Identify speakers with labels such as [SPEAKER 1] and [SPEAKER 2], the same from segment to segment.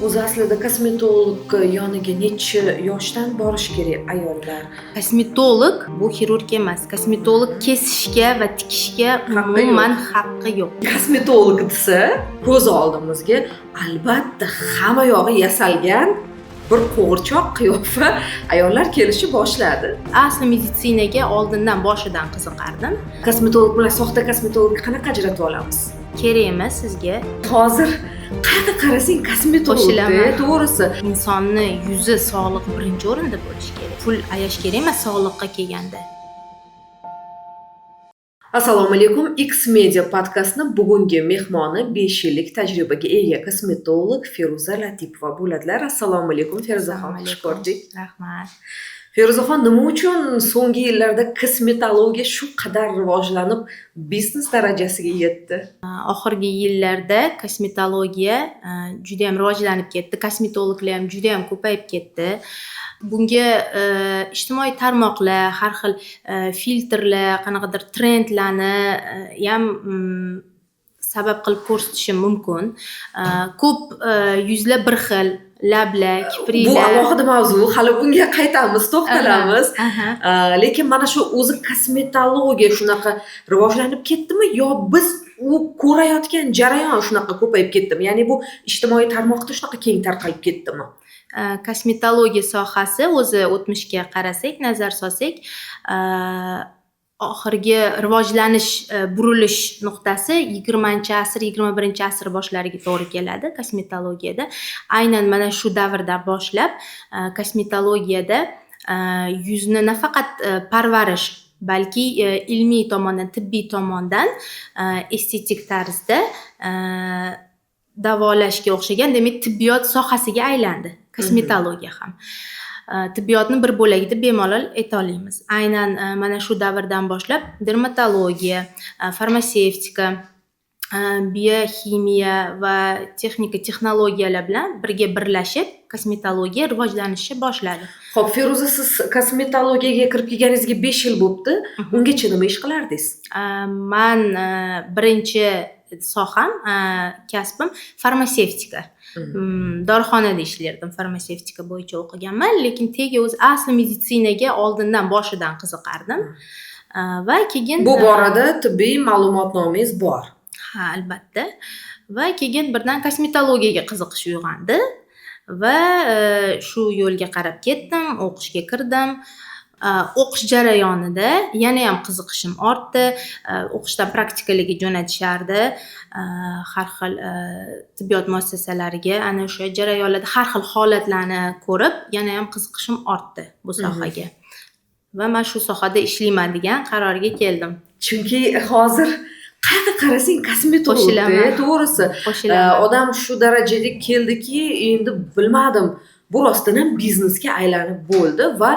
[SPEAKER 1] O'zi aslida kosmetolog yoniga necha yoshdan borish kerak ayollar?
[SPEAKER 2] Kosmetolog bu xirurg emas. Kosmetolog kesishga va tikishga
[SPEAKER 1] Haqqi yo'q.
[SPEAKER 2] Umuman haqqi yo'q.
[SPEAKER 1] Kosmetolog desa, ko'z oldimizga albatta hamma yog'i yasalgan bir qo'g'irchoq qiyofa ayollar kelishni boshladi.
[SPEAKER 2] Asli meditsinaga oldindan, boshidan qiziqardim.
[SPEAKER 1] Kosmetolog bilan soxta kosmetologni qanaqa ajratib olamiz?
[SPEAKER 2] Kerak emas sizga.
[SPEAKER 1] Hozir qayerqa qarasang, kosmetolog.
[SPEAKER 2] Qo'shilaman.
[SPEAKER 1] To'g'risi.
[SPEAKER 2] Insonni yuzi, sog'lig'i birinchi o'rinda bo'lishi kerak. Pul ayash kerak emas sog'liqqa kelganda.
[SPEAKER 1] Assalomu alaykum. X Media podkastini bugungi mehmoni 5 yillik tajribaga ega kosmetolog Feruza Latipova bo'ladilar. Assalomu alaykum, Feruzaxon, xush ko'rdik.
[SPEAKER 2] Rahmat.
[SPEAKER 1] Feruzaxon, nima uchun so'nggi yillarda kosmetologiya shu qadar rivojlanib, biznes darajasiga yetdi?
[SPEAKER 2] Oxirgi yillarda kosmetologiya juda ham rivojlanib ketdi. Kosmetologlar ham juda ham ko'payib ketdi. Bunga ijtimoiy tarmoqlar, har xil filtrlar, qanaqadir trendlarni ham sabab qilib ko'rsatishim mumkin. Ko'p yuzlar bir xil, lablar,
[SPEAKER 1] Bu
[SPEAKER 2] kipriklar.
[SPEAKER 1] alohida mavzu, hali bunga qaytamiz, to'xtalamiz.
[SPEAKER 2] Aha.
[SPEAKER 1] Lekin mana shu o'zi kosmetologiya shunaqa rivojlanib ketdimi yo biz u ko'rayotgan jarayon shunaqa ko'payib ketdimi? Ya'ni bu ijtimoiy tarmoqda shunaqa keng tarqalib ketdimi?
[SPEAKER 2] Kosmetologiya sohasi o'zi, o'tmishga qarasak, nazar solsak, oxirgi rivojlanish, burilish nuqtasi 20-asr, 21-asr boshlariga to'g'ri keladi kosmetologiyada. Aynan mana shu davrdan boshlab kosmetologiyada yuzni nafaqat parvarish, balki ilmiy tomondan, tibbiy tomondan, estetik tarzda davolashga o'xshagan, demak, tibbiyot sohasiga aylandi kosmetologiya ham. Tibbiyotni bir bo'lagi deb bemalol ayta olamiz. Aynan mana shu davrdan boshlab dermatologiya, farmatsevtika, bioximiya va texnika, texnologiyalar bilan birga birlashib, kosmetologiya rivojlanishni boshladi.
[SPEAKER 1] Xo'p, Feruza, siz kosmetologiyaga kirib kelganingizga 5 yil bo'libdi. Ungacha nima ish qilardingiz?
[SPEAKER 2] Man birinchi soham, kasbim farmatsevtika. Dorixonada ishlardim, farmatsevtika bo'yicha o'qiganman, lekin tegi o'zi asli meditsinaga oldindan, boshidan qiziqardim. Va keyin
[SPEAKER 1] Bu borada tibbiy ma'lumotnomangiz bor.
[SPEAKER 2] Ha, albatta. Va keyin birdan kosmetologiyaga qiziqish uyg'ondi va shu yo'lga qarab ketdim, o'qishga kirdim. O'qish jarayonida yanayam qiziqishim ortdi. O'qishdan praktikalarga jo'natishardi. Har xil tibbiyot muassasalariga. Ana o'sha jarayonlarda har xil holatlarni ko'rib, yanayam qiziqishim ortdi bu sohaga. Va man shu sohada ishlayman degan qarorga keldim.
[SPEAKER 1] Chunki hozir qayerga qarasang, kosmetolog,
[SPEAKER 2] Qo'shilaman.
[SPEAKER 1] to'g'risi.
[SPEAKER 2] Qo'shilaman.
[SPEAKER 1] Odam shu darajaga keldiki, endi bilmadim, bu rostdan ham biznesga aylanib bo'ldi va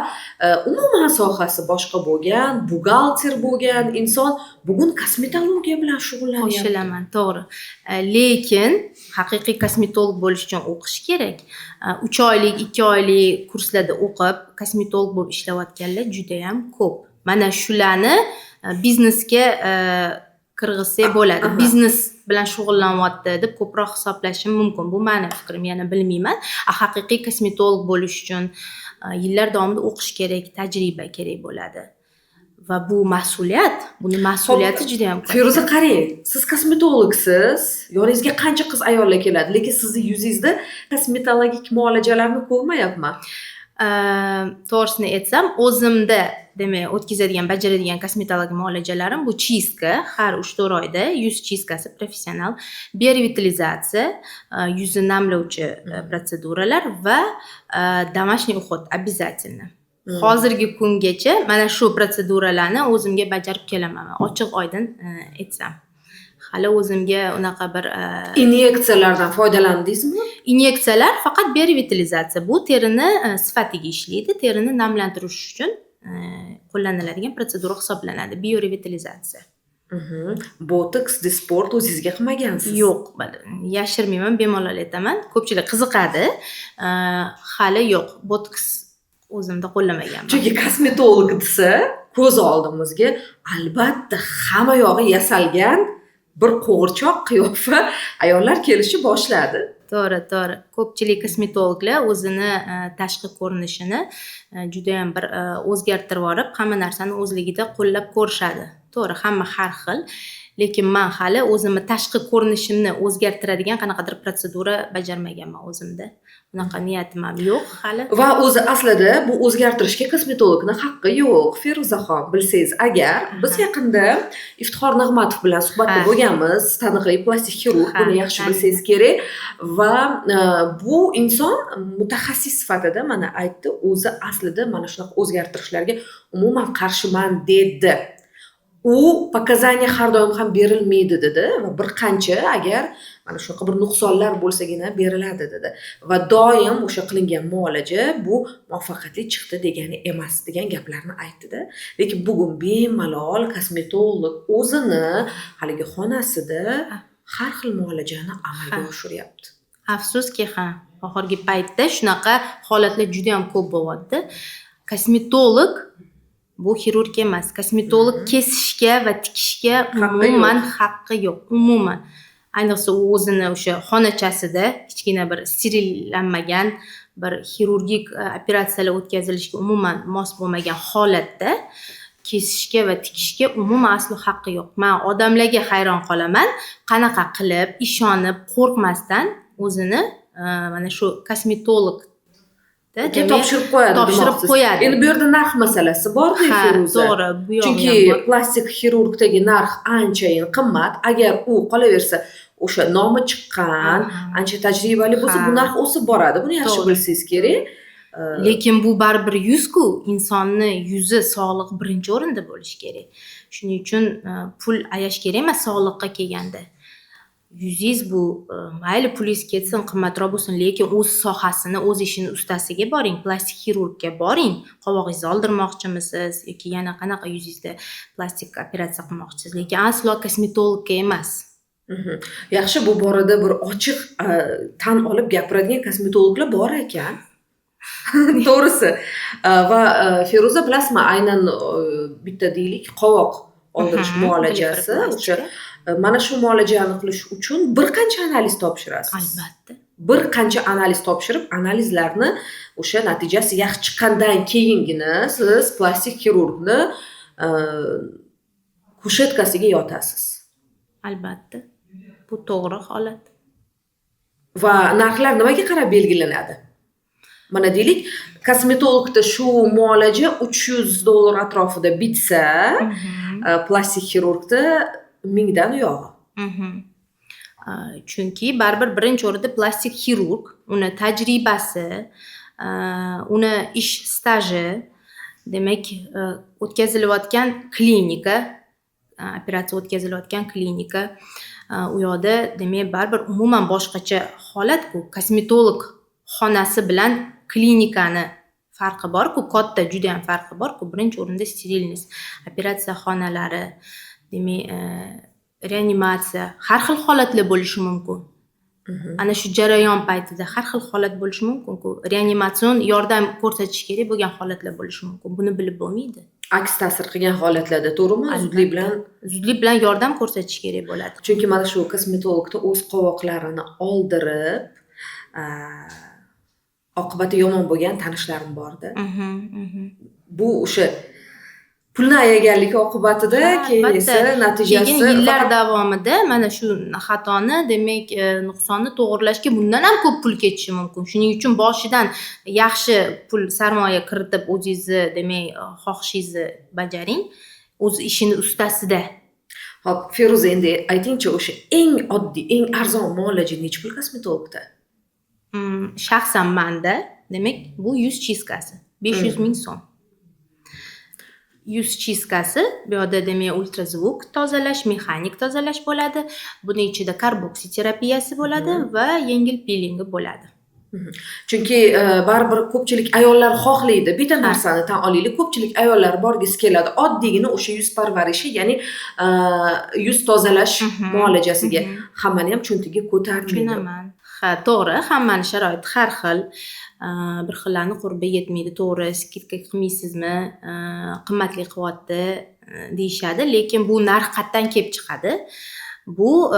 [SPEAKER 1] umuman sohasi boshqa bo'lgan, buxgalter bo'lgan inson bugun kosmetologiya bilan shug'ullanyapti.
[SPEAKER 2] Qo'shilaman, to'g'ri. Lekin haqiqiy kosmetolog bo'lish uchun o'qish kerak. 3 oylik, 2 oylik kurslarda o'qib, kosmetolog bo'lib ishlayotganlar judayam ko'p. Mana shularni biznesga kirgizsak bo'ladi. Biznes bilan shug'ullanyapti deb ko'proq hisoblashim mumkin. Bu mani fikrim, yana bilmayman. A haqiqiy kosmetolog bo'lish uchun yillar davomida o'qish kerak, tajriba kerak bo'ladi. Va bu mas'uliyat, buni mas'uliyati juda ham katta.
[SPEAKER 1] Feruza, qarang, siz kosmetologsiz, yoningizga qancha qiz ayollar keladi, lekin sizni yuzingizda kosmetologik muolajalarni ko'rmayapman.
[SPEAKER 2] To'g'risini aytsam, o'zimda, demak, o'tkazadigan, bajaradigan kosmetologik muolajalarim bu чистка, har 3-4 oyda yuz чистка si professional, biorevitalizatsiya, yuzni namlovchi protseduralar va домашний уход обязательно. Hozirgi kungacha mana shu protseduralarni o'zimga bajarib kelaman, ochiq oydin aytsam. Hali o'zimga unaqa bir
[SPEAKER 1] Inyeksiyalardan foydalandingizmi?
[SPEAKER 2] Inyeksiyalar faqat biorevitalizatsiya. Bu terini sifatiga ishlaydi, terini namlantirish uchun qo'llaniladigan protsedura hisoblanadi. Biorevitalizatsiya.
[SPEAKER 1] Botoks, disport o'zingizga qilmagansiz?
[SPEAKER 2] Yo'q, yashirmayman, bemalol aytaman. Ko'pchilik qiziqadi. Hali yo'q. Botoks o'zimda qo'llamaganman.
[SPEAKER 1] Chunki kosmetolog desa, ko'z oldimizga albatta hamma yog'i yasalgan bir qo'g'irchoq qiyofa ayollar kelishni boshladi.
[SPEAKER 2] To'g'ri, to'g'ri. Ko'pchilik kosmetologlar o'zini tashqi ko'rinishini judayam bir o'zgartirib yuborib, hamma narsani o'zligida qo'llab ko'rishadi. To'g'ri, hamma har xil, lekin man hali o'zimni tashqi ko'rinishimni o'zgartiradigan qanaqadir protsedura bajarmaganman o'zimda. Unaqa niyatim ham yo'q hali.
[SPEAKER 1] Va o'zi aslida bu o'zgartirishga kosmetologni haqqi yo'q, Feruzaxon, bilsangiz agar. Biz yaqinda Iftixor Nig'matov bilan suhbatda bo'lganmiz, taniqli plastik xirurg, buni yaxshi bilsangiz kerak. Va bu inson mutaxassis sifatida mana aytdi, o'zi aslida mana shunaqa o'zgartirishlarga umuman qarshiman dedi. U показания har doim ham berilmaydi dedi va bir qancha agar mana shunaqa bir nuqsonlar bo'lsagina beriladi dedi va doim o'sha qilingan muolaja bu muvaffaqiyatli chiqdi degani emas degan gaplarni aytdida. Lekin bugun bemalol kosmetolog o'zini haligi xonasida har xil muolajani amalga oshiryapti.
[SPEAKER 2] Afsuski, ha, oxirgi paytda shunaqa holatlar juda yam ko'p bo'lyapti. Kosmetolog bu xirurg emas. Kosmetolog kesishga va tikishga
[SPEAKER 1] Haqqi
[SPEAKER 2] umuman
[SPEAKER 1] yo'q.
[SPEAKER 2] haqqi yo'q, umuman. Ayniqsa u o'zini o'sha xonachasida kichkina bir sterillanmagan bir xirurgik operatsiyalar o'tkazilishiga umuman mos bo'lmagan holatda kesishga va tikishga umuman aslo haqqi yo'q. Man odamlarga hayron qolaman, qanaqa qilib ishonib, qo'rqmasdan o'zini mana shu kosmetolog
[SPEAKER 1] Keyin topshirib qo'yadi
[SPEAKER 2] topshirib
[SPEAKER 1] demoqchisiz.
[SPEAKER 2] qo'yadi.
[SPEAKER 1] Endi bu yerda narx masalasi borda, Feruza.
[SPEAKER 2] To'g'ri, bu yog'i
[SPEAKER 1] Chunki
[SPEAKER 2] ham bor.
[SPEAKER 1] plastik xirurgdagi narx anchayin qimmat. Agar u qolaversa o'sha nomi chiqqan, ancha tajribali bo'lsa, bu narx o'sib boradi. Buni yaxshi bilsangiz kerak.
[SPEAKER 2] Lekin bu baribir yuz-ku, insonni yuzi, sog'lig'i birinchi o'rinda bo'lishi kerak. Shuning uchun pul ayash kerak emas sog'liqqa kelganda. Yuzingiz bu, mayli, pulingiz ketsin, qimmatroq bo'lsin, lekin o'z sohasini, o'z ishini ustasiga boring, plastik xirurgga boring. Qovog'ingizni oldirmoqchimisiz yoki yana qanaqa yuzingizda plastik operatsiya qilmoqchisiz, lekin aslo kosmetologga emas.
[SPEAKER 1] Yaxshi, bu borada bir ochiq tan olib gapiradigan kosmetologlar bor ekan. To'g'risi. Va Feruza, bilasizmi, aynan bitta, deylik, qovoq oldirish muolajasi, o'sha
[SPEAKER 2] Blefaroplastika.
[SPEAKER 1] mana shu muolajani qilish uchun bir qancha analiz topshirasiz.
[SPEAKER 2] Albatta.
[SPEAKER 1] Bir qancha analiz topshirib, analizlarni o'sha natijasi yaxshi chiqqandan keyingina siz plastik xirurgni kushetkasiga yotasiz.
[SPEAKER 2] Albatta. Bu to'g'ri holat.
[SPEAKER 1] Va narxlar nimaga qarab belgilanadi? Mana deylik, kosmetologda shu muolaja $300 atrofida bitsa, plastik xirurgda 1000 dan uyog'i.
[SPEAKER 2] Chunki baribir birinchi o'rinda plastik xirurg, uni tajribasi, uni ish staji, demak, o'tkazilayotgan klinika, operatsiya o'tkazilayotgan klinika, u yoqda, demak, baribir umuman boshqacha holat-ku. Kosmetolog xonasi bilan klinikani farqi bor-ku, katta, judayam farqi bor-ku. Birinchi o'rinda стерильность, operatsiya xonalari, demak, reanimatsiya, har xil holatlar bo'lishi mumkin. Ana shu jarayon paytida har xil holat bo'lishi mumkin-ku. Reanimatsion yordam ko'rsatish kerak bo'lgan holatlar bo'lishi mumkin. Buni bilib bo'lmaydi.
[SPEAKER 1] Aks ta'sir qilgan holatlarda, to'g'rimi? Zudlik bilan
[SPEAKER 2] Zudlik bilan yordam ko'rsatish kerak bo'ladi.
[SPEAKER 1] Chunki mana shu kosmetologda o'z qovoqlarini oldirib, oqibati yomon bo'lgan tanishlarim borda.
[SPEAKER 2] Mhm, mhm.
[SPEAKER 1] Bu o'sha pulni ayaganlik oqibatida keyin esa natijasi
[SPEAKER 2] Keyin yillar
[SPEAKER 1] faqat
[SPEAKER 2] davomida mana shu xatoni, demak, nuqsonni to'g'irlashga bundan ham ko'p pul ketishi mumkin. Shuning uchun boshidan yaxshi pul sarmoya kiritib, o'zingizni, demak, xohishingizni bajaring. O'z ishini ustasida.
[SPEAKER 1] Hop, Feruza, endi aytingchi, o'sha eng oddiy, eng arzon muolaja nechi pul kosmetologda?
[SPEAKER 2] Shaxsan manda, demak, bu yuz чистка si 500 ming so'm. Yuz чистка si bu yoqda, demak, ultrazvuk tozalash, mexanik tozalash bo'ladi. Buni ichida karboksiterapiyasi bo'ladi va yengil pilingi bo'ladi.
[SPEAKER 1] Chunki baribir ko'pchilik ayollar xohlaydi. Bitta narsani tan olaylik, ko'pchilik ayollar borgisi keladi oddiygina o'sha yuz parvarishi, ya'ni yuz tozalash muolajasiga. Hammani ham cho'ntagi ko'tarmaydi.
[SPEAKER 2] Tushunaman. Ha, to'g'ri, hammani sharoiti har xil. Bir xillarni qurbi yetmaydi, to'g'ri, скидка qilmaysizmi, qimmatli qilyapti, deyishadi, lekin bu narx qayerdan kelib chiqadi? Bu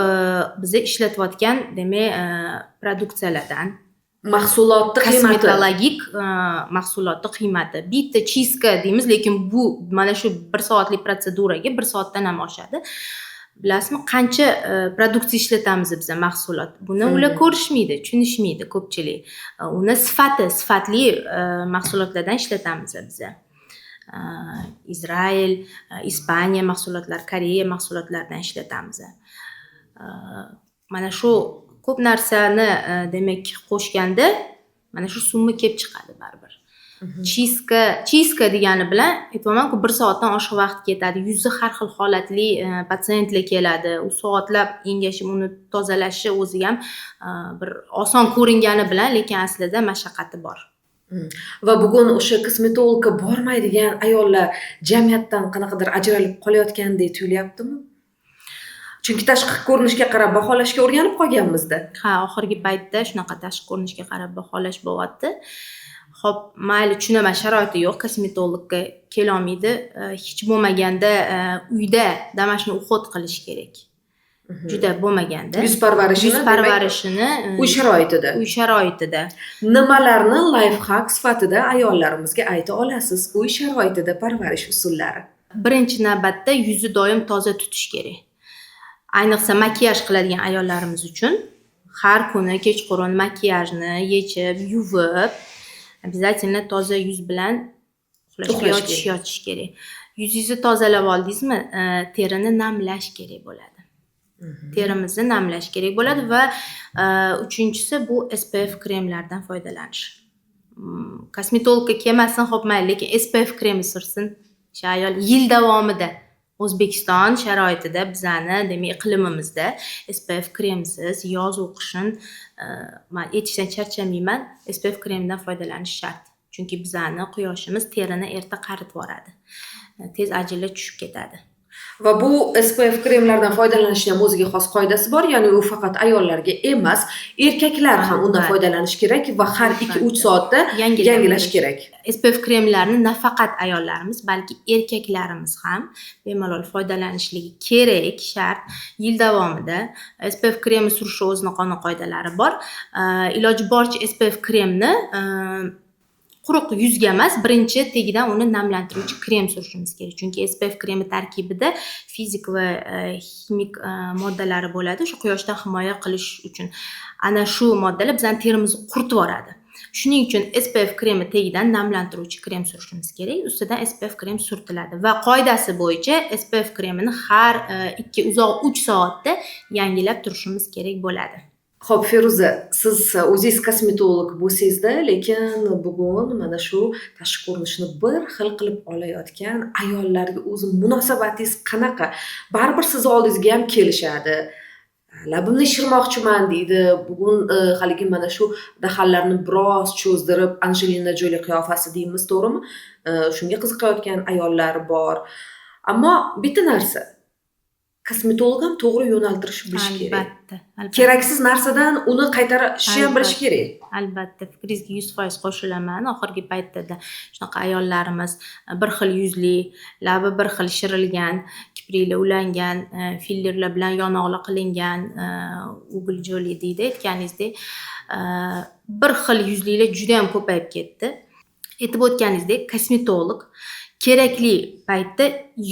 [SPEAKER 2] biza ishlatayotgan, demak, produksiyalardan
[SPEAKER 1] Mahsulotni qiymati.
[SPEAKER 2] Kosmetologik mahsulotni qiymati. Bitta чистка deymiz, lekin bu mana shu bir soatlik protseduraga bir soatdan ham oshadi. Bilasizmi, qancha produksiya ishlatamiz biza, mahsulot. Buni ular ko'rishmaydi, tushunishmaydi ko'pchilik. Uni sifati, sifatli mahsulotlardan ishlatamiz biza. Izrail, Ispaniya mahsulotlari, Koreya mahsulotlaridan ishlatamiz. Mana shu ko'p narsani, demak, qo'shganda mana shu summa kelib chiqadi baribir. Чистка, чистка degani bilan aytyapmanku, bir soatdan oshiq vaqt ketadi. Yuzi har xil holatli patsientlar keladi. U soatlab engashib uni tozalashi o'zi ham bir oson ko'ringani bilan, lekin aslida mashaqqati bor.
[SPEAKER 1] Va bugun o'sha kosmetologga bormaydigan ayollar jamiyatdan qanaqadir ajralib qolayotgandek tuyulyaptimi? Chunki tashqi ko'rinishga qarab baholashga o'rganib qolganmizda.
[SPEAKER 2] Ha, oxirgi paytda shunaqa tashqi ko'rinishga qarab baholash bo'lyapti. Xo'p, mayli, tushunaman, sharoiti yo'q, kosmetologga kelolmaydi. Hech bo'lmaganda uyda домашний уход qilish kerak. Juda bo'lmaganda.
[SPEAKER 1] Yuz parvarishini
[SPEAKER 2] Yuz
[SPEAKER 1] demak,
[SPEAKER 2] parvarishini
[SPEAKER 1] uy sharoitida.
[SPEAKER 2] Uy sharoitida.
[SPEAKER 1] Nimalarni лайфхак sifatida ayollarimizga ayta olasiz? Uy sharoitida parvarish usullari.
[SPEAKER 2] Birinchi navbatda yuzni doim toza tutish kerak. Ayniqsa makiyaj qiladigan ayollarimiz uchun har kuni kechqurun makiyajni yechib, yuvib, обязательно toza yuz bilan uxlashga
[SPEAKER 1] Uxlash
[SPEAKER 2] yotish
[SPEAKER 1] kerak.
[SPEAKER 2] yotish kerak. Yuzingizni tozalab oldingizmi, terini namlash kerak bo'ladi. Terimizni namlash kerak bo'ladi va uchinchisi bu SPF kremlardan foydalanish. Kosmetologga kelmasin, xo'p mayli, lekin SPF kremi sursin. O'sha ayol yil davomida O'zbekiston sharoitida, bizani, demak, iqlimimizda SPF kremsiz yozu qishin, man aytishdan charchamayman, SPF kremidan foydalanish shart. Chunki bizani quyoshimiz terini erta qaritib yuboradi. Tez ajinlar tushib ketadi.
[SPEAKER 1] Va bu SPF kremlardan foydalanishni ham o'ziga xos qoidasi bor, ya'ni u faqat ayollarga emas, erkaklar ham undan foydalanishi kerak va har 2-3 soatda
[SPEAKER 2] Yangilash
[SPEAKER 1] yangilash kerak.
[SPEAKER 2] SPF kremlarni nafaqat ayollarimiz, balki erkaklarimiz ham bemalol foydalanishligi kerak, shart. Yil davomida SPF kremi surishni o'zini qonun qoidalari bor. Iloji boricha SPF kremni quruq yuzga emas, birinchi tagidan uni namlantiruvchi krem surishimiz kerak. Chunki SPF kremi tarkibida fizik va ximik moddalari bo'ladi, o'sha quyoshdan himoya qilish uchun. Ana shu moddalar bizning terimizni quritib yuboradi. Shuning uchun SPF kremi tagidan namlantiruvchi krem surishimiz kerak. Ustidan SPF krem surtiladi va qoidasi bo'yicha SPF kremini har 2, uzoq 3 soatda yangilab turishimiz kerak bo'ladi.
[SPEAKER 1] Xo'p, Feruza, siz o'zingiz kosmetolog bo'lsangizda, lekin bugun mana shu tashqi ko'rinishni bir xil qilib olayotgan ayollarga o'zi munosabatingiz qanaqa? Baribir sizni oldingizga ham kelishadi. Labimni shishirmoqchiman deydi. Bugun haligi mana shu dahanlarni biroz cho'zdirib, Anjelina Joli qiyofasi deymiz, to'g'rimi? Shunga qiziqayotgan ayollar bor. Ammo bitta narsa, kosmetolog ham to'g'ri yo'naltirishni bilishi kerak.
[SPEAKER 2] Albatta, albatta.
[SPEAKER 1] Keraksiz narsadan uni qaytarishni ham bilishi kerak.
[SPEAKER 2] Albatta, fikringizga 100% qo'shilaman. Oxirgi paytda shunaqa ayollarimiz bir xil yuzli, labi bir xil shirilgan, kipriklar ulangan, fillerlar bilan yonoqli qilingan, угол Joli deydi, aytganingizdek, bir xil yuzlilar juda ham ko'payib ketdi. Aytib o'tganingizdek, kosmetolog kerakli paytda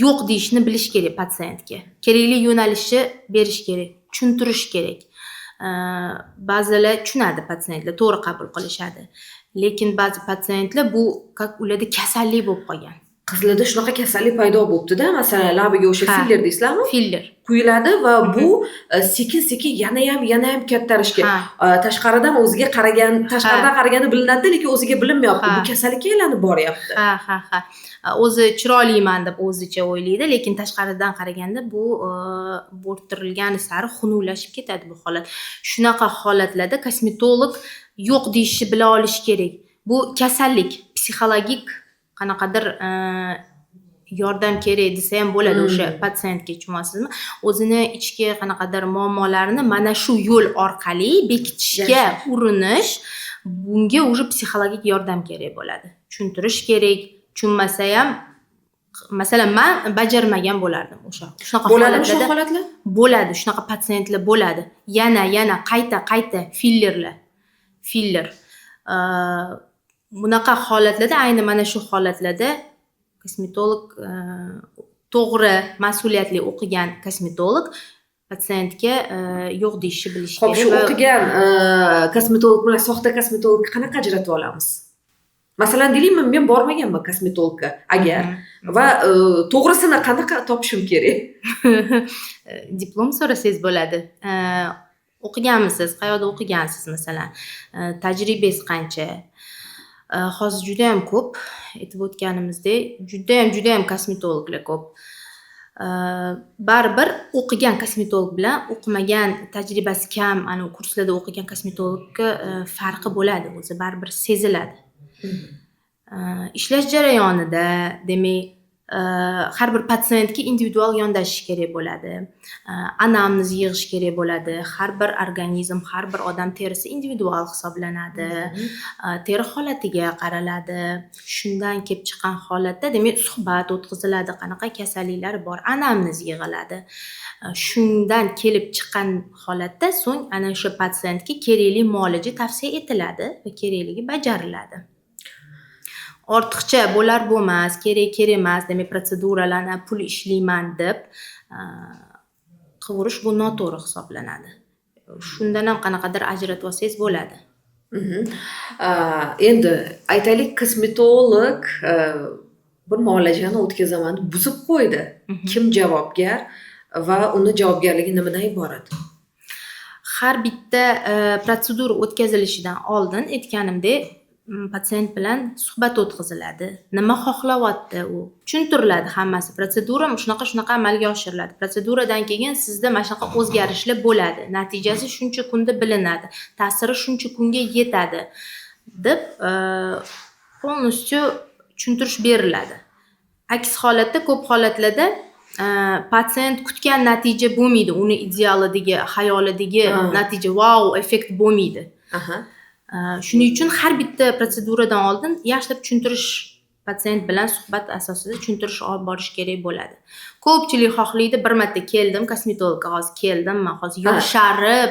[SPEAKER 2] yo'q deyishni bilish kerak patsientga. Kerakli yo'nalishni berish kerak, tushuntirish kerak. Ba'zilar tushunadi, patsientlar to'g'ri qabul qilishadi. Lekin ba'zi patsientlar bu как ularda kasallik bo'lib qolgan.
[SPEAKER 1] Qizlarda shunaqa kasallik paydo bo'libdi-da, masalan, labiga o'sha filler deysizlarmi?
[SPEAKER 2] Filler.
[SPEAKER 1] Quyiladi va bu sekin-sekin yanayam, yanayam kattarishga, tashqaridan o'ziga qaragan, tashqaridan qaraganda bilinadi, lekin o'ziga bilinmayapti. Bu kasallikka aylanib boryapti.
[SPEAKER 2] Ha. O'zi chiroyliman deb o'zicha o'ylaydi, lekin tashqaridan qaraganda bu bo'rttirilgani sari xunuklashib ketadi bu holat. Shunaqa holatlarda kosmetolog yo'q deyishni bila olishi kerak. Bu kasallik, psixologik qanaqadir yordam kerak desa ham bo'ladi o'sha patsientga, tushunyapsizmi? O'zini ichki qanaqadir muammolarini mana shu yo'l orqali bekitishga urinish, bunga уже psixologik yordam kerak bo'ladi. Tushuntirish kerak, tushunmasa ham Masalan, man bajarmagan bo'lardim o'sha shunaqa
[SPEAKER 1] Bo'ladimi shu
[SPEAKER 2] holatlarda.
[SPEAKER 1] holatlar?
[SPEAKER 2] Bo'ladi, shunaqa patsientlar bo'ladi. Yana yana qayta qayta fillerlar, filler. Bunaqa holatlarda, ayni mana shu holatlarda kosmetolog, to'g'ri, mas'uliyatli o'qigan kosmetolog patsientga yo'q deyishni bilishi
[SPEAKER 1] Ho'p,
[SPEAKER 2] kerak
[SPEAKER 1] shu
[SPEAKER 2] va
[SPEAKER 1] o'qigan kosmetolog bilan soxta kosmetologni qanaqa ajratib olamiz? Masalan, deylikmi, men bormaganman kosmetologga agar va to'g'risini qanaqa topishim kerak?
[SPEAKER 2] Diplom so'rasangiz bo'ladi. O'qiganmisiz, qayoqda o'qigansiz, masalan, tajribangiz qancha? Hozir judayam ko'p, aytib o'tganimizdek, judayam, judayam kosmetologlar ko'p. Baribir o'qigan kosmetolog bilan o'qimagan, tajribasi kam, anavi kurslarda o'qigan kosmetologga farqi bo'ladi o'zi, baribir seziladi. Ishlash jarayonida, demak, har bir patsientga individual yondashish kerak bo'ladi. Anamnez yig'ish kerak bo'ladi. Har bir organizm, har bir odam terisi individual hisoblanadi. Teri holatiga qaraladi. Shundan kelib chiqqan holatda, demak, suhbat o'tkaziladi, qanaqa kasalliklar bor, anamnez yig'iladi. Shundan kelib chiqqan holatda so'ng ana o'sha patsientga kerakli muolaja tavsiya etiladi va kerakligi bajariladi. Ortiqcha bo'lar bo'lmas, kerak, kerak emas, demak, protseduralarni pul ishlayman deb qilverish, bu noto'g'ri hisoblanadi. Shundan ham qanaqadir ajratib olsangiz bo'ladi.
[SPEAKER 1] Endi aytaylik, kosmetolog bir muolajani o'tkazaman deb buzib qo'ydi. Kim javobgar va uni javobgarligi nimadan iborat?
[SPEAKER 2] Har bitta protsedura o'tkazilishidan oldin, aytganimdek, patsient bilan suhbat o'tkaziladi. Nima xohlayapti u? Tushuntiriladi hammasi. Protsedura shunaqa shunaqa amalga oshiriladi. Protseduradan keyin sizda mana shunaqa o'zgarishlar bo'ladi. Natijasi shuncha kunda bilinadi. Ta'siri shuncha kunga yetadi deb полностью tushuntirish beriladi. Aks holatda, ko'p holatlarda patsient kutgan natija bo'lmaydi. Uni idealidagi, xayolidagi natija, vau effekt bo'lmaydi. Shuning uchun har bitta protseduradan oldin yaxshilab tushuntirish, patsient bilan suhbat asosida tushuntirish olib borish kerak bo'ladi. Ko'pchilik xohlaydi, bir marta keldim kosmetologga, hozir keldim, man hozir yosharib,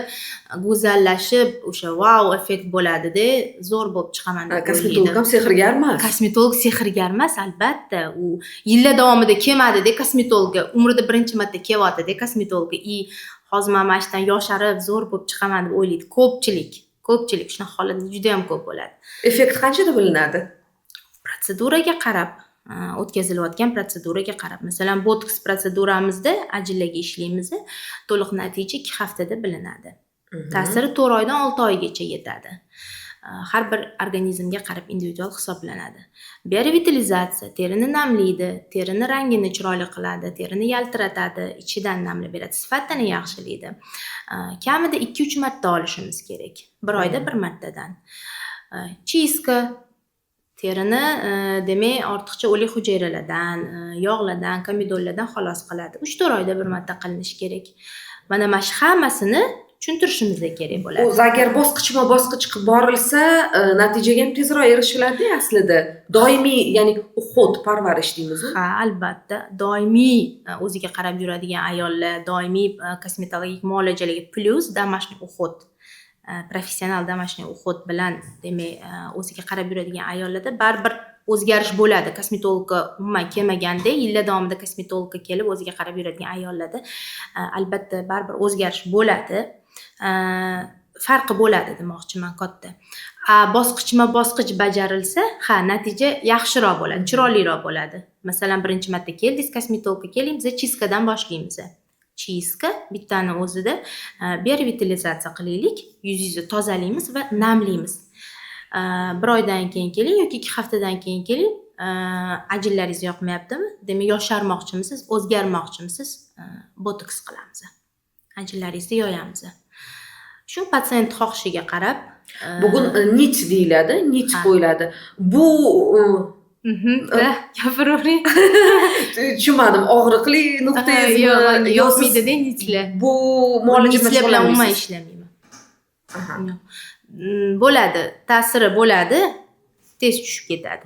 [SPEAKER 2] go'zallashib, o'sha vau effekt bo'ladida, zo'r bo'lib chiqaman deb
[SPEAKER 1] Kosmetolog
[SPEAKER 2] o'ylaydi.
[SPEAKER 1] ham sehrgar emas.
[SPEAKER 2] Kosmetolog sehrgar emas, albatta. U yillar davomida kelmadida kosmetologga, umrida birinchi marta kelyaptida kosmetologga и hozir man shu yerdan yosharib, zo'r bo'lib chiqaman deb o'ylaydi. Ko'pchilik, ko'pchilik, shunaqa holatlar juda ham ko'p bo'ladi.
[SPEAKER 1] Effekt qanchada bilinadi?
[SPEAKER 2] Protseduraga qarab, o'tkazilayotgan protseduraga qarab. Masalan, botoks protseduramizda ajinlarga ishlaymiz, to'liq natija 2 haftada bilinadi. Ta'siri 4 oydan 6 oygacha yetadi. Har bir organizmga qarab individual hisoblanadi. Biorevitalizatsiya terini namlaydi, terini rangini chiroyli qiladi, terini yaltiratadi, ichidan namlab beradi, sifatini yaxshilaydi. Kamida 2-3 marta olishimiz kerak. Bir oyda bir martadan. Чистка terini, demak, ortiqcha o'lik hujayralardan, yog'lardan, komedonlardan xalos qiladi. 3-4 oyda bir marta qilinishi kerak. Mana shu hammasini tushuntirishimiz kerak bo'ladi.
[SPEAKER 1] O'zi agar bosqichma bosqich qilib borilsa, natijaga ham tezroq erishiladi aslida. Doimiy, ya'ni уход, parvarish deymizmi?
[SPEAKER 2] Ha, albatta. Doimiy o'ziga qarab yuradigan ayollar, doimiy kosmetologik muolajalarga плюс домашний уход, professional домашний уход bilan, demak, o'ziga qarab yuradigan ayollarda baribir o'zgarish bo'ladi. Kosmetologga umuman kelmaganda, yillar davomida kosmetologga kelib o'ziga qarab yuradigan ayollarda albatta baribir o'zgarish bo'ladi. Farqi bo'ladi demoqchiman katta. A bosqichma bosqich bajarilsa, ha, natija yaxshiroq bo'ladi, chiroyliroq bo'ladi. Masalan, birinchi marta keldingiz kosmetologga, keling, biz чистка dan boshlaymiz. Чистка bittani o'zida biorevitalizatsiya qilaylik, yuzingizni tozalaymiz va namlaymiz. Bir oydan keyin keling yoki 2 haftadan keyin keling, ajinlaringiz yoqmayaptimi? Demak, yosharmoqchimisiz, o'zgarmoqchimisiz? Botoks qilamiz. Ajinlaringizni yoyamiz. Shu patsient xohishiga qarab.
[SPEAKER 1] Bugun нить deyiladi, нить qo'yiladi. Bu
[SPEAKER 2] Gapiravering.
[SPEAKER 1] Tushunmadim, og'riqli nuqtangizmi?
[SPEAKER 2] Yo'q, manga
[SPEAKER 1] yo siz
[SPEAKER 2] yoqmaydida нить lar.
[SPEAKER 1] Bu muolaja bilan
[SPEAKER 2] Нить lar bilan umuman
[SPEAKER 1] shug'ullanmaysiz?
[SPEAKER 2] ishlamayman. Yo'q. Bo'ladi, ta'siri bo'ladi, tez tushib ketadi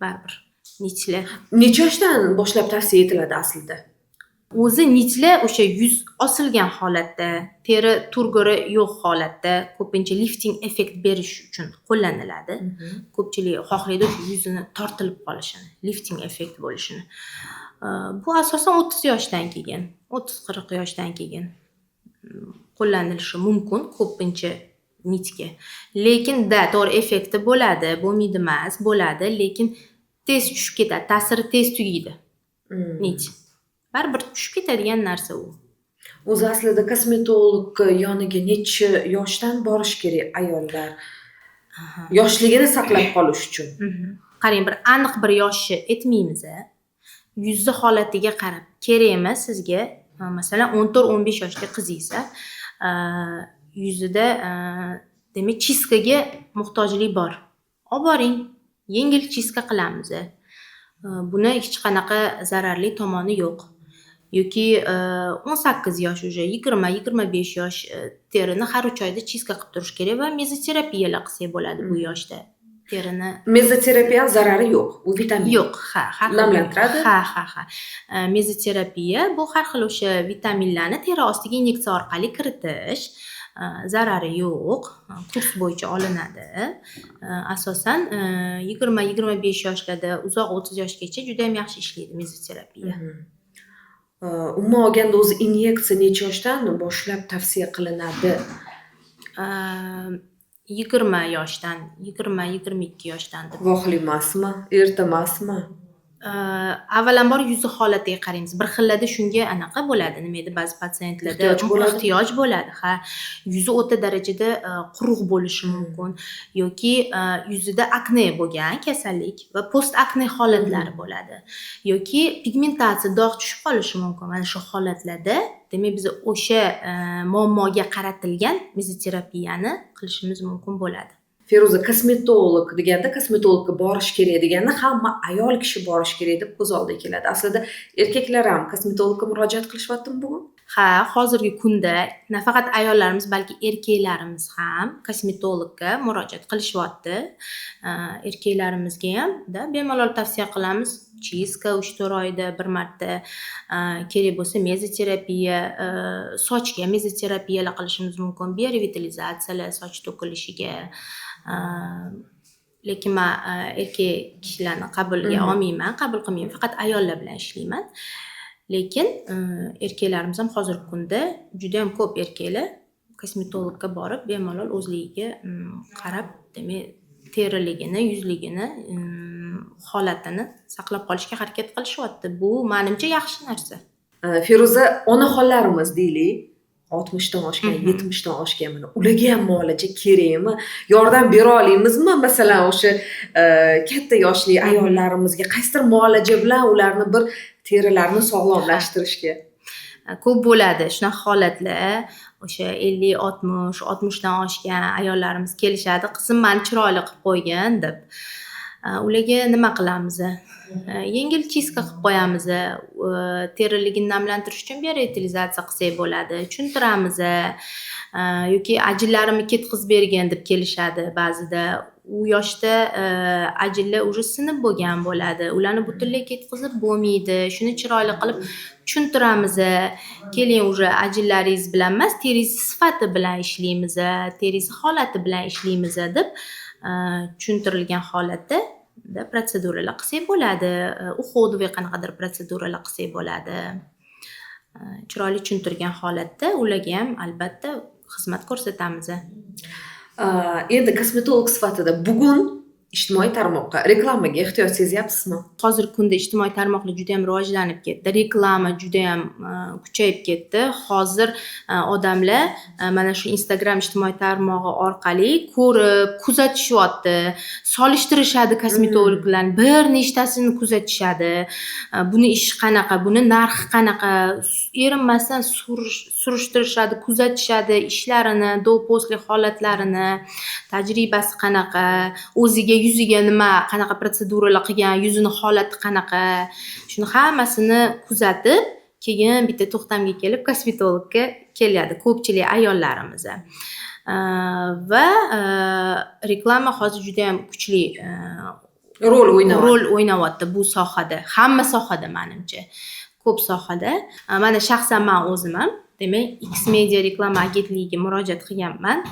[SPEAKER 2] baribir. Нить lar.
[SPEAKER 1] Necha yoshdan boshlab tavsiya etiladi aslida?
[SPEAKER 2] O'zi нить lar o'sha yuz osilgan holatda, teri тургор i yo'q holatda ko'pincha lifting effekt berish uchun qo'llaniladi. Ko'pchilik xohlaydi o'sha yuzini tortilib qolishini, lifting effekt bo'lishini. Bu asosan 30 yoshdan keyin, 30-40 yoshdan keyin qo'llanilishi mumkin ko'pincha нить ga. Lekin да, to'g'ri, effekti bo'ladi, bo'lmaydi emas, bo'ladi, lekin tez tushib ketadi, ta'siri tez tugaydi нить. Baribir tushib ketadigan narsa u.
[SPEAKER 1] O'zi aslida kosmetolog yoniga necha yoshdan borish kerak ayollar? Yoshligini saqlab qolish uchun.
[SPEAKER 2] Qarang, bir aniq bir yoshni aytmaymiz a. Yuzni holatiga qarab kerakmi sizga, masalan, 14-15 yoshli qizingiz yuzida, demak, чистка ga muhtojlik bor. Olib boring, yengil чистка qilamiz. Buni hech qanaqa zararli tomoni yo'q. Yoki 18 yosh уже, 20-25 yosh, terini har 3 oyda чистка qilib turish kerak va mezoterapiyalar qilsak bo'ladi bu yoshda. Terini
[SPEAKER 1] Mezoterapiya zarari yo'q. U vitamin.
[SPEAKER 2] Yo'q, ha, har xil
[SPEAKER 1] Namlantiradi.
[SPEAKER 2] Ha. Mezoterapiya bu har xil o'sha vitaminlarni teri ostiga inyeksiya orqali kiritish. Zarari yo'q. Kurs bo'yicha olinadi. Asosan 20-25 yoshlarda, uzoq 30 yoshgacha judayam yaxshi ishlaydi mezoterapiya.
[SPEAKER 1] Umuman olganda, o'zi inyeksiya necha yoshdan boshlab tavsiya qilinadi?
[SPEAKER 2] 20 yoshdan, 20-22 yoshdan deb.
[SPEAKER 1] Vaqtli emasmi? Erta emasmi?
[SPEAKER 2] Avvalambor yuzi holatiga qaraymiz. Bir xillarda shunga anaqa bo'ladi, nima edi, ba'zi patsientlarda
[SPEAKER 1] Ehtiyoj bo'ladi.
[SPEAKER 2] Ehtiyoj bo'ladi, ha. Yuzi o'ta darajada quruq bo'lishi mumkin yoki yuzida akne bo'lgan kasallik va post akne holatlari bo'ladi yoki pigmentatsiya, dog' tushib qolishi mumkin. Mana shu holatlarda, demak, biz o'sha muammoga qaratilgan mezoterapiyani qilishimiz mumkin bo'ladi.
[SPEAKER 1] Feruza, kosmetolog deganda, kosmetologga borish kerak deganda hamma ayol kishi borish kerak deb ko'z oldiga keladi. Aslida erkaklar ham kosmetologga murojaat qilishyaptimi bugun?
[SPEAKER 2] Ha, hozirgi kunda nafaqat ayollarimiz, balki erkaklarimiz ham kosmetologga murojaat qilishyapti. Erkaklarimizga ham да bemalol tavsiya qilamiz. Чистка 3-4 oyda bir marta, kerak bo'lsa mezoterapiya, sochga mezoterapiyalar qilishimiz mumkin, biorevitalizatsiyalar soch to'kilishiga. Lekin man erkak kishilarni qabulga olmayman, qabul qilmayman, faqat ayollar bilan ishlayman. Lekin erkaklarimiz ham hozirgi kunda judayam ko'p erkaklar kosmetologga borib, bemalol o'zligiga qarab, demak, teriligini, yuzligini, holatini saqlab qolishga harakat qilishyapti. Bu manimcha yaxshi narsa.
[SPEAKER 1] Feruza, onaxonlarimiz deylik, 60 dan oshgan, 70 dan oshgan, mana ularga ham muolaja kerakmi? Yordam bera olamizmi? Masalan, o'sha katta yoshli ayollarimizga qaysidir muolaja bilan ularni bir terilarini sog'lomlashtirishga?
[SPEAKER 2] Ko'p bo'ladi shunaqa holatlar. O'sha 50, 60, 60 dan oshgan ayollarimiz kelishadi, "Qizim, mani chiroyli qilib qo'ygin", deb. Ularga nima qilamiz? Yengil чистка qilib qo'yamiz. Teriligini namlantirish uchun biorevitalizatsiya qilsak bo'ladi. Tushuntiramiz. Yoki "Ajillarimni ketkazib bergin", deb kelishadi ba'zida. U yoshda ajinlar уже sinib bo'lgan bo'ladi. Ularni butunlay ketkazib bo'lmaydi. Shuni chiroyli qilib tushuntiramiz. "Keling, уже ajillaringiz bilan emas, teringiz sifati bilan ishlaymiz, teringiz holati bilan ishlaymiz", deb tushuntirilgan holatda protseduralar qilsak bo'ladi. Уходовый qanaqadir protseduralar qilsak bo'ladi. Chiroyli tushuntirgan holatda ularga ham albatta xizmat ko'rsatamiz.
[SPEAKER 1] Endi kosmetolog sifatida bugun ijtimoiy tarmoqqa, reklamaga ehtiyoj sezyapsizmi?
[SPEAKER 2] Hozirgi kunda ijtimoiy tarmoqlar judayam rivojlanib ketdi. Reklama judayam kuchayib ketdi. Hozir odamlar mana shu Instagram ijtimoiy tarmog'i orqali ko'rib, kuzatishyapti. Solishtirishadi kosmetologlarni, bir nechtasini kuzatishadi. Buni ishi qanaqa, buni narxi qanaqa, erinmasdan surishtirishadi, kuzatishadi ishlarini, до после holatlarini, tajribasi qanaqa, o'ziga, yuziga nima, qanaqa protseduralar qilgan, yuzini holati qanaqa, shuni hammasini kuzatib, keyin bitta to'xtamga kelib kosmetologga keladi ko'pchilik ayollarimiz. Va reklama hozir judayam kuchli.
[SPEAKER 1] Rol o'ynayapti.
[SPEAKER 2] Rol o'ynayapti bu sohada, hamma sohada, manimcha, ko'p sohada. Mana shaxsan man o'zim ham, demak, X Media reklama agentligiga murojaat qilganman,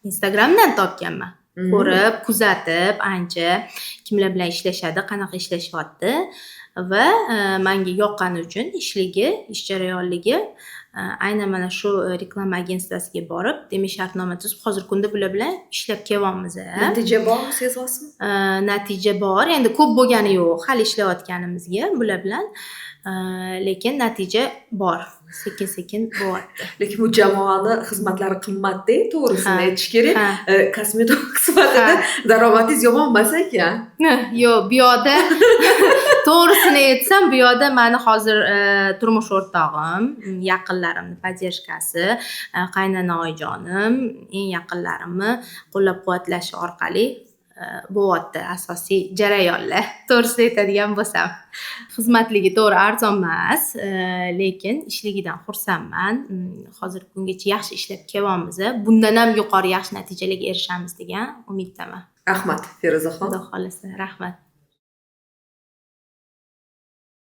[SPEAKER 2] Instagramdan topganman. Ko'rib, kuzatib ancha, kimlar bilan ishlashadi, qanaqa ishlashyapti va manga yoqqani uchun ishligi, ish jarayonligi, aynan mana shu reklama agentsiyasiga borib, demak, shartnoma tuzib, hozirgi kunda bular bilan ishlab kelyapmiz.
[SPEAKER 1] Natija bormi, sezyapsizmi?
[SPEAKER 2] Natija bor, endi ko'p bo'lgani yo'q hali ishlayotganimizga bular bilan, lekin natija bor, sekin sekin bo'lyapti.
[SPEAKER 1] Lekin bu jamoani xizmatlari qimmatda, to'g'risini aytish kerak.
[SPEAKER 2] Ha.
[SPEAKER 1] Kosmetolog sifatida daromadingiz yomon emas ekan.
[SPEAKER 2] Yo'q, bu yoqda, to'g'risini aytsam, bu yoqda mani hozir turmush o'rtog'im, yaqinlarimni поддержка si, qaynona oyijonim, eng yaqinlarimni qo'llab quvvatlashi orqali bo'lyapti asosiy jarayonlar, to'g'risini aytadigan bo'lsam. Xizmatligi to'g'ri arzon emas, lekin ishligidan xursandman. Hozirgi kungacha yaxshi ishlab kelyapmiz, bundan ham yuqori yaxshi natijalarga erishamiz degan umiddaman.
[SPEAKER 1] Rahmat, Feruzaxon.
[SPEAKER 2] Xudo xohlasa, rahmat.